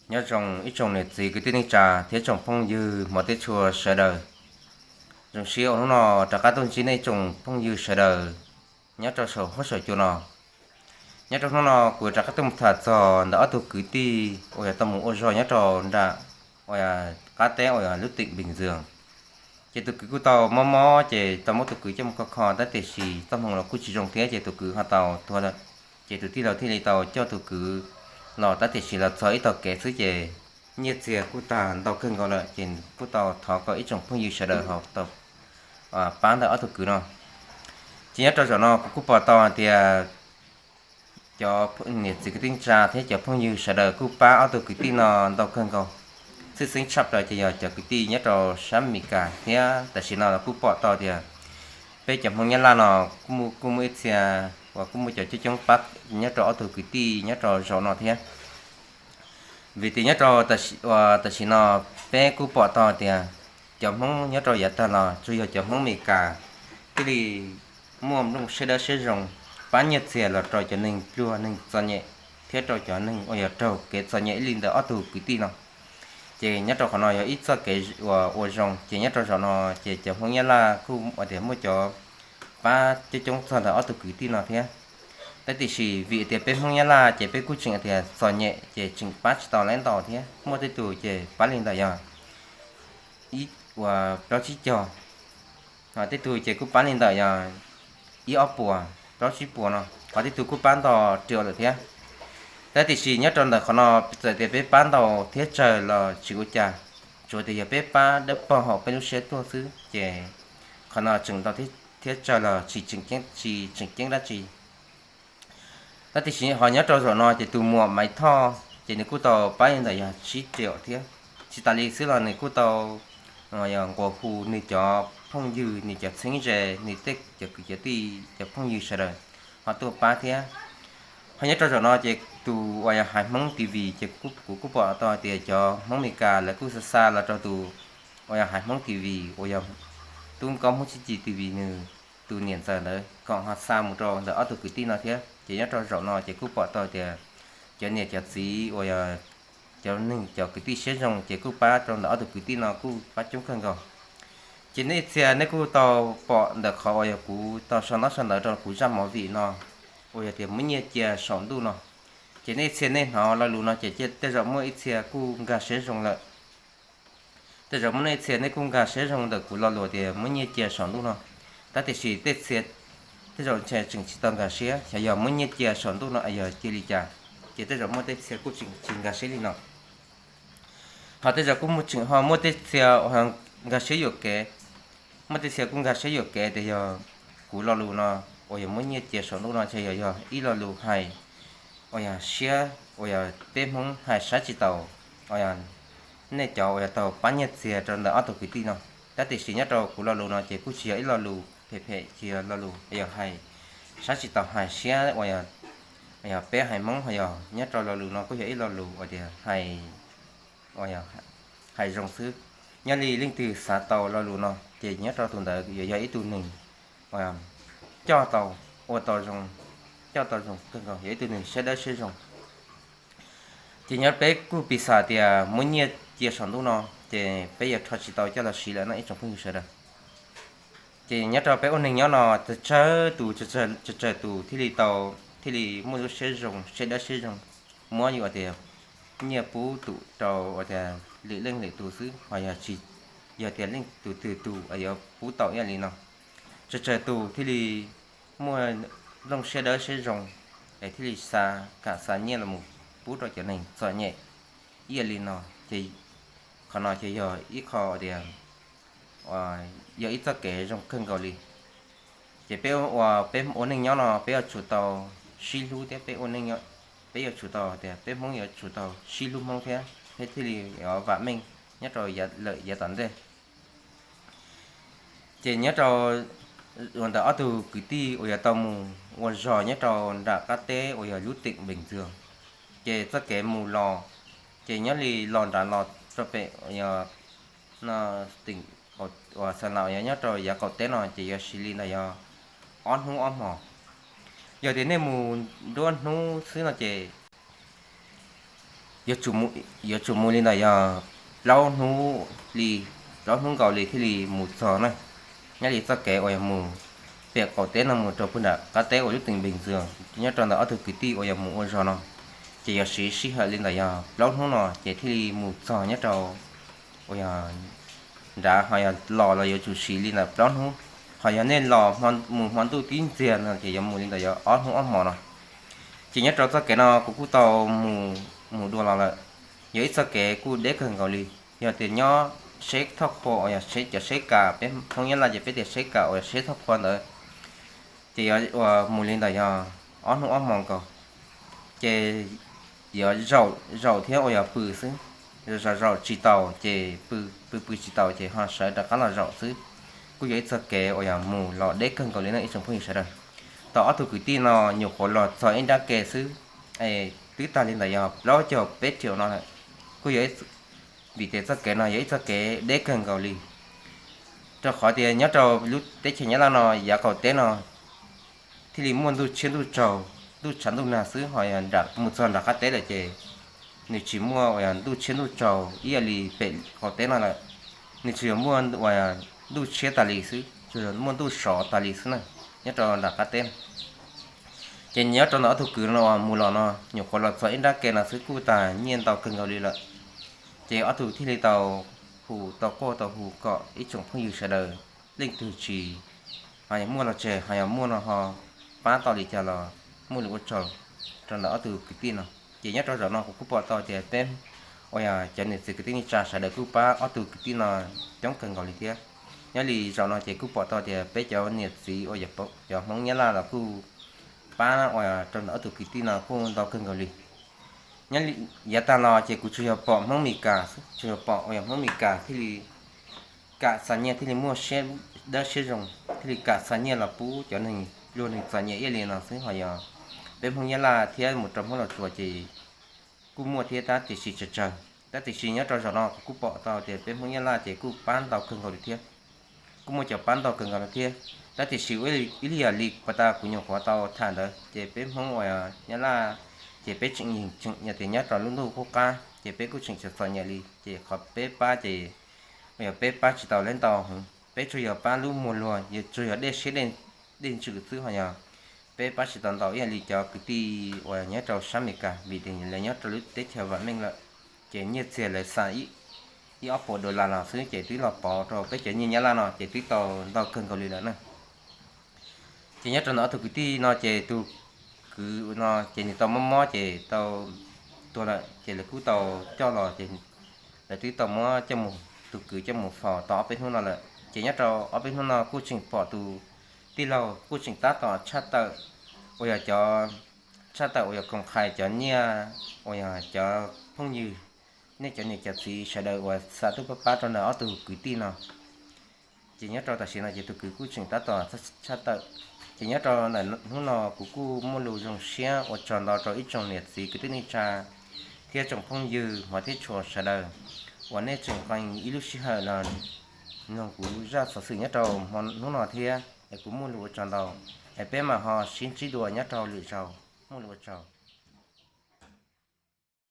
Nyob zoo ib tsoom niam txiv kwv tij neej tsa thiab tsoom phooj ywg hmov thiab tshua sawv daws. Zoo siab uas hnub no rov qab tuaj ntsib nej tsoom phooj ywg sawv daws nyob rau saum huab saum cua no. Nyob rau hnub no kuv rov qab tuaj mus tham txog ntawm ob tug kwv tij uas yog tau mus ua zog nyob rau nram uas qab teb uas yog lub teem Bình Dương. Ces tus kwv kuj tau mob mob ces tau muab tus kwv coj mus kho kho tab tiam sis txoj hmoo los kuj tsis zoo thiab ces tus kwv ho tau tuag lawm. Ces tus tij laug thiaj li tau coj tus kwv los tab tiam sis los txog ib tog kev xwb ces nyiaj txiag kuj tag ntau kawg nkaus lawm ces kuj tau thov kom ib tsoom phooj ywg sawv daws ho tau pab ntawm ob tug kwv no. Ces nyob rau zaum no kuv kuj pom tau hais tias cov niam txiv kwv tij neej tsa thiab cov phooj ywg sawv daws kuj pab ob tug kwv tij no ntau kawg nkaus. Tshwj xeeb tshaj plaws ces yog cov kwv tij nyob rau sab Amelikas thiab tam sim no los kuj pom tau tias peb cov Hmoob Nyab Laj no kuj muaj ib txhia uas kuj muaj cov coob coob pab nyob rau ob tug kwv tij nyob rau zaum no thiab. Vim tias nyob rau tam sim no peb kuj pom tau tias cov Hmoob nyob rau yav tag los tsuas yog cov Hmoob Amelikas thiaj li muaj nplooj siab dawb siab zoo pab nyiaj txiag los rau cov neeg pluag neeg txom nyem thiab rau cov neeg uas yog raug kev txom nyem ib li ntawm ob tug kwv tij no. Ces nyob rau qhov no yog ib txoj kev uas ua zoo ces nyob rau zaum no ces cov Hmoob Nyab Laj kuj tias muaj cov pab coob coob txog ntawm ob tug kwv tij no thiab. Tab tiam sis vim tias peb Hmoob Nyab Laj ces peb kuj tseem tias txom nyem ces tseem pab tsis tau lawv ntau thiab, muaj tej tug ces pab li ntawm yog ib uas plaub tsib caug, tej tug ces kuj pab li ntawm yog ib ob puas plaub tsib puas no, ho tej tug kuj pab ntau riam lawm thiab. Tab tiam sis nyob rau ntawm qhov no txawm tias peb pab ntau thiab tsawg los tsis ua cas, tsuas tias yog peb pab dawb paug hauv peb lub siab tuaj xwb ces qhov no tseem ntau thiab tsawg los tsis tseem ceeb dab tsi. Tab tiam sis ho nyob rau zaum no ces tus muam Maiv Thoj ces nws kuj tau pab li ntawm yog tsib riam thiab. Tsis tas li xwb los nws kuj tau yog nqua hu nws cov phooj ywg, nws cov txheeb ze, nws tej cov kwv cov tij cov phooj ywg sawv daws ho tuaj pab thiab. Ho nyob rau zaum no ces tus uas yog Hais Hmoob T V ces kuv kuj pom tau hais tias cov Hmoob Amelikas lawv kuj xa xa los rau tus uas yog Hais Hmoob T V uas yog Tub Nkaub Hmoob Tsib Ci T V nws tus niam ntxawm ntawd kom ho xa mus rau ntawm ob tug kwv tij no thiab. Ces nyob rau zaum no ces kuj pom tau tias cov niam cov txiv uas yog cov neeg cov kwv tij siab zoo ces kuj pab rau ntawm ob tug kwv tij no kuj pab coob kawg nkaus. Ces nej txhia nej kuj tau pom ntawm qhov uas yog kuv tau sau ntaub sau ntawv rau kuv zaj movie no uas yog tias muab nyiaj cia saum ntuj no. Ces nej txhia nej hnov lo lus no ces tej zaum muaj ib txhia kuj nkag siab zoo lawm. Tej zaum muaj nej txhia nej kuj nkag siab zoo ntawm kuv lo lus tias muab nyiaj cia saum ntuj no. Tab tiam sis tej txhia tej zaum ntshe tseem tsis tau nkag siab xyov yog muab nyiaj cia saum ntuj no yog cia li cas. Ces tej zaum muaj tej txhia kuj tseem tsis nkag siab li no. Ho tej zaum kuj muaj tseem ho muaj tej txhia nkag siab yuam kev. Muaj tej txhia kuj nkag siab yuam kev tias yog kuv lo lus no uas yog muab nyiaj cia saum ntuj no ntshe yog yog ib lo lus hais uas yog siab uas yog peb Hmoob hais saib tsis taus uas yog nej cov uas yog tau pab nyiaj txiag rau ntawm ob tug kwv tij no. Tab tiam sis nyob rau kuv lo lus no ces kuj tsis yog ib lo lus phem phem, tsis yog lo lus yog hais saib tsis taus, hais siab uas yog peb haiv Hmoob ho yog nyob rau lo lus no kuj yog ib lo lus uas tias hais uas yog hais zoo xwb. Nyob li leej twg xav tau lo lus no ces nyob rau tus ntawd yuav yog ib tug neeg coj tau, ua tau zoo, coj tau zoo kawg nkaus, yog ib tug neeg siab dawb siab zoo. Ces nyob peb kuj piv xam tias muab nyiaj cia saum ntuj no ces peb yuav rho tsis tau coj los siv lawm no ib tsoom phooj ywg sawv daws. Ces nyob rau peb ua neeg nyob no tsawg tsawg tus, tsawg tsawg tus thiaj li tau, thiaj li muaj lub siab zoo, siab dawb siab zoo, muab yus tias nyiaj pub tus rau uas tias lwm leej lwm tus xwb, ho yog tsis, yog tias leej tus twg tus yuav pub tau ib yam li no. Tsawg tsawg tus thiaj li muaj nplooj siab dawb siab zoo es thiaj li xa, kam xa nyiaj los mus pub rau cov neeg txom nyem ib yam li no. Ces qhov no ces yog ib qho tias yog ib txoj kev zoo kawg nkaus li. Ces peb ua, peb ua neej nyob no peb yuav tsum tau sib hlub thiab, peb ua neej, peb yuav tsum tau tias peb Hmoob yuav tsum tau sib hlub Hmoob thiab, peb thiaj li yuav vam meej nyob rau lawm yav tom ntej. Ces nyob rau ntawm ob tug kwv tij uas yuav tau mus ua zog nyob rau nram qab teb uas yog lub teem Bình Dương, ces txoj kev mus los, ces nyob li los nram los rau pem uas xa la uas yog nyob rau yav qaum teb no ces yuav siv li ntawm yog ob hnub ob hmos. Yog tias nej mus nruab hnub xwb no ces yuav tsum mus li ntawm yog plaub hnub li, plaub hnub nkaus li thiaj li mus txog na. Nyob li txoj kev uas yog mus pem qaum teb no mus rau pem nram qab teb uas lub teem Npeeg Ntxwg, nyob rau ntawm ob tug kwv tij uas yog mus ua zog no, ces yuav siv sij hawm li ntawm yog plaub hnub no ces thiaj li mus txog nyob rau uas yog nrad, ho yog los los yuav tsum siv li ntawm plaub hnub, ho yog nej los mus hmo ntuj tib ntxiag no ces yuav mus li ntawm yog ob hnub ob hmos no. Ces nyob rau txoj kev no kuv kuj tau mus dua los lawm, yog ib txoj kev kuj deb kawg nkaus li. Yog tias nyob seb thoj qhua uas yog seb cov seb kas, peb Hmoob Nyab Laj ces peb tias seb kas uas yog seb thoj qhua ntawd, ces yuav mus li ntawm yog ob hnub ob hmos nkaus, ces yuav zaum thiab uas yog pw xwb. Zaum zaum tsis taus ces pw, pw pw tsis taus ces ho sawv rov qab los zaum xwb. Kuj yog ib txoj kev uas yog mus los deb kawg nkaus li no ib tsoom phooj ywg sawv daws. Tau ob tug kwv tij no nyuam qhuav los txog ib nrab ke xwb, es twb tag li ntawm yog plaub caug peb triệu no lawm. Kuj yog vim tias txoj kev no yog ib txoj kev deb kawg nkaus li, rau qhov tias nyob rau lub teb chaws Nyab Laj no yav qaum teb no thiaj li muaj ntuj tshiab ntuj tsaug, ntuj tshav ntuj nag xwb, ho yog mus txog nram qab teb lawm ces nws tsis muaj uas yog ntuj tshiab ntuj tsaug ib yam li pem qaum teb no lawm. Nws tsuas yog muaj uas ntuj tshiab tas li xwb, tsuas yog muaj ntuj sov tas li xwb na, nyob rau nram qab teb no. Ces nyob rau ntawm ob tug kwv no uas mus los no nyuam qhuav los txog ib nrab ke no xwb kuj tas nyiaj ntau kawg nkaus li lawm. Ces ob tug thiaj li tau hu, tau quaj tau hu kom ib tsoom phooj ywg sawv daws leej twg tsis, ho yog muaj los tseg, ho yog muaj no ho pab tau li cas los muaj lus ua tsaug rau ntawm ob tug kwv tij no. Ces nyob rau zaum no kuv kuj pom tau tias peb uas yog cov niam txiv kwv tij neej tsa sawv daws kuj pab ob tug kwv tij no coob kawg nkaus li thiab. Nyob li zaum no ces kuj pom tau tias peb cov niam txiv uas cov Hmoob Nyab Laj los kuj pab uas rau ntawm ob tug kwv tij no kuj ntau kawg nkaus li. Nyob yav tag los ces kuv tsuas yog pom Hmoob Mes Kas xwb, tsuas yog pom uas yog Hmoob Mes Kas thiaj li kam xa nyiaj, thiaj li muaj siab dawb siab zoo, thiaj li kam xa nyiaj los pub cov neeg luag neeg txom nyem ib yam li no xwb. Ho yog peb Hmoob Nyab Laj thiab mus rau Hmoob Los Tsuas ces kuj muaj thiab tab tiam sis tsawg tsawg. Tab tiam sis nyob rau zaum no kuv kuj pom tau tias peb Hmoob Nyab Laj ces kuj pab ntau kawg nkaus li thiab. Kuj muaj cov pab ntau kawg nkaus li thiab. Tab tiam sis ib li yam li pas tas kuv nyuam qhuav tau tham ntawd ces peb Hmoob uas Nyab Laj ces peb tseem yeem tseem yog tias nyob rau lub ntuj qub qab ces peb kuj tseem txom txom nyem li, ces qhov peb pab ces uas yog peb pab tsis tau lawv ntau heev, peb tsuas yog pab lub muag luag, yog tsuas yog dej siab dej ntsws xwb. Ho yog peb pab tsis tau ntau ib yam li cov kwv tij uas nyob rau sab Amelikas, vim tias lawv nyob rau lub teb chaws vam meej lawm, ces nyiaj txiag lawv xa ib ob puas dollar los xwb ces twb los pov rau peb cov nyiaj Nyab Laj no ces twb tau ntau kawg nkaus li lawm na. Ces nyob rau ntawm ob tug kwv tij no ces tus kwv no ces nws tau mob mob ces tau tuag lawm, ces lawv kuj tau coj los ces lawv twb tau muab coj mus, tus kwv coj mus faus tau ob peb hnub no lawm. Ces nyob rau ob peb hnub no kuj tseem pom tus tij laug kuj tseem tab tom tshaj tawm, uas yog cov tshaj tawm uas yog koom qhais cov nyiaj uas yog cov phooj ywg, nej cov niam cov txiv sawv daws uas xa tuaj pab pab rau ntawm ob tug kwv tij no. Ces nyob rau tam sim no ces tus kwv kuj tseem tab tom tshaj tawm. Ces nyob rau ntawm hnub no kuv kuj muaj lus zoo siab ua tsaug ntau rau ib tsoom niam txiv kwv tij neej tsa thiab tsoom phooj ywg hmov thiab tshua sawv daws uas nej tseem qee ib lub sij hawm los mloog kuv zaj xov xwm nyob rau hnub no thiab es kuv muaj lus ua tsaug ntau. Es peb mam ho sib ntsib dua nyob rau lwm zaus, muaj lus ua tsaug.